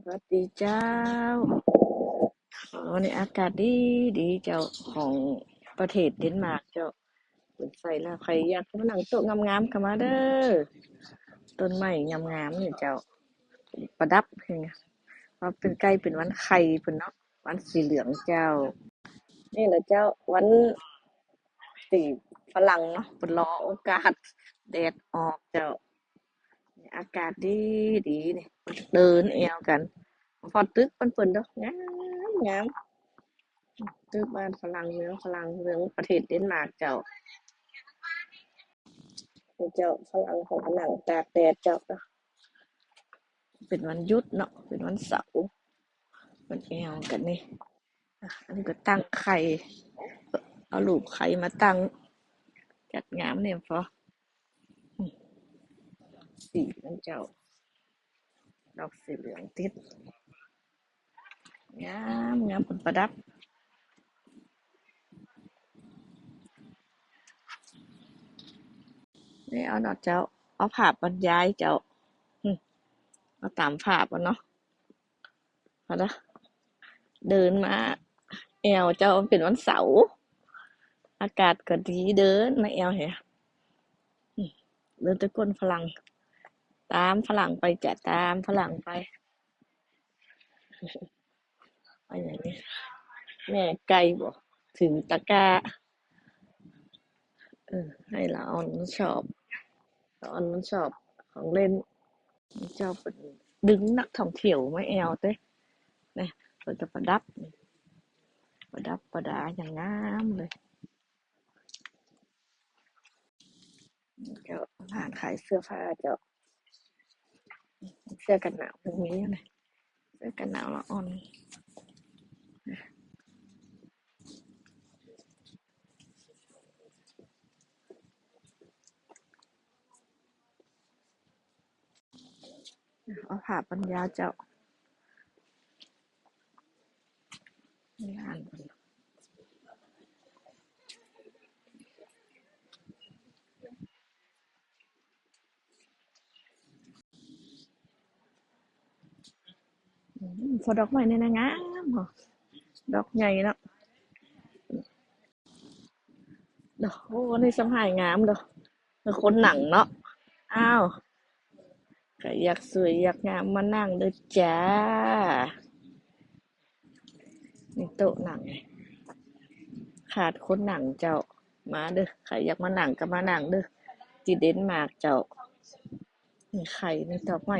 ວັດດີເຈົ້າ. ໂອ້ ນີ້ອາກາດດີດີເຈົ້າ ຂອງປະເທດເດນມາກເຈົ້າ. ເປີດໄຟແລ້ວ ໃຜຢາກມານັ່ງໂຕະງາມໆ ກໍມາເດີ. ຕົ້ນໄມ້ງາມໆ ນີ້ເຈົ້າ ປະດັບ ວ່າເປັນໃກ້ເປັນວັນໄຂ່ພຸ້ນເນາະ ວັນສີເຫຼືອງເຈົ້າ. ນີ້ລະເຈົ້າ ວັນສີຝຣັ່ງເນາະ ເພິ່ນລໍໂອກາດແດດອອກເຈົ້າ. ອາກາດດີດີນີ້ ເດີນແອວກັນ. ພໍຕຶກເພິ່ນດອກ ງາມໆ ຕຶກບ້ານຝຣັ່ງ ເມືອງຝຣັ່ງ ເມືອງປະເທດເດນມາກເຈົ້າ. ເຈົ້າ ຝຣັ່ງເຂົາກໍນັ່ງຕາກແດດເຈົ້າ. ເປັນວັນຢຸດເນາະ ເປັນວັນເສົາ ເພິ່ນແອວກັນນີ້. ອັນນີ້ກໍຕັ້ງໄຂ່ ເອົາຮູບໄຂ່ມາຕັ້ງ ຈັດງາມແດ່ພໍ. ສີມັນເຈົ້າ ດອກສີເຫຼືອງຕິດ ງາມໆ ເພິ່ນປະດັບ. ນີ້ເອົາເນາະເຈົ້າ ເອົາພາບບັນຍາຍເຈົ້າ ເອົາຕາມພາບເອົາເນາະ. ເອົາລະ ເດີນມາແອວເຈົ້າ ເປັນວັນເສົາ ອາກາດກໍດີ ເດີນມາແອວແຮະ. ເດີນແຕ່ກົ້ນຝຣັ່ງ ຕາມຝຣັ່ງໄປຈ້ະ ຕາມຝຣັ່ງໄປ. ອັນຫຍັງນີ້ ແມ່ໄກ່ບໍ ຖືຕະກ້າ. ເອີ ໃຫ້ລາອອນມັນຊອບ ລາອອນມັນຊອບຂອງຫຼິ້ນ. ເຈົ້າເປັນດຶງນັກທ່ອງທ່ຽວມາແອວເດ້ ນີ້ ເພິ່ນຈະປະດັບ ປະດັບປະດາຢ່າງງາມເລີຍ. ເຈົ້າ ຮ້ານຂາຍເສື້ອຜ້າເຈົ້າ ເສື້ອກັນໜາວກໍມີນະ ເສື້ອກັນໜາວລາອອນ. ເອົາພາບບັນຍາເຈົ້າ ອືມ ພໍດອກໄມ້ນີ້ນະ ງາມເນາະ ດອກໃຫຍ່ເນາະ. ໂອ້ ອັນນີ້ສະພາຍງາມເດີ ຄືຄົນນັ່ງເນາະ. ອ້າວ ໃຜຢາກສວຍຢາກງາມມານັ່ງເດີຈ້າ. ນີ້ໂຕະນັ່ງ ຂາດຄົນນັ່ງເຈົ້າ ມາເດີ ໃຜຢາກມານັ່ງກໍມານັ່ງເດີ ທີ່ເດນມາກເຈົ້າ. ນີ້ໄຂ່ ນີ້ດອກໄມ້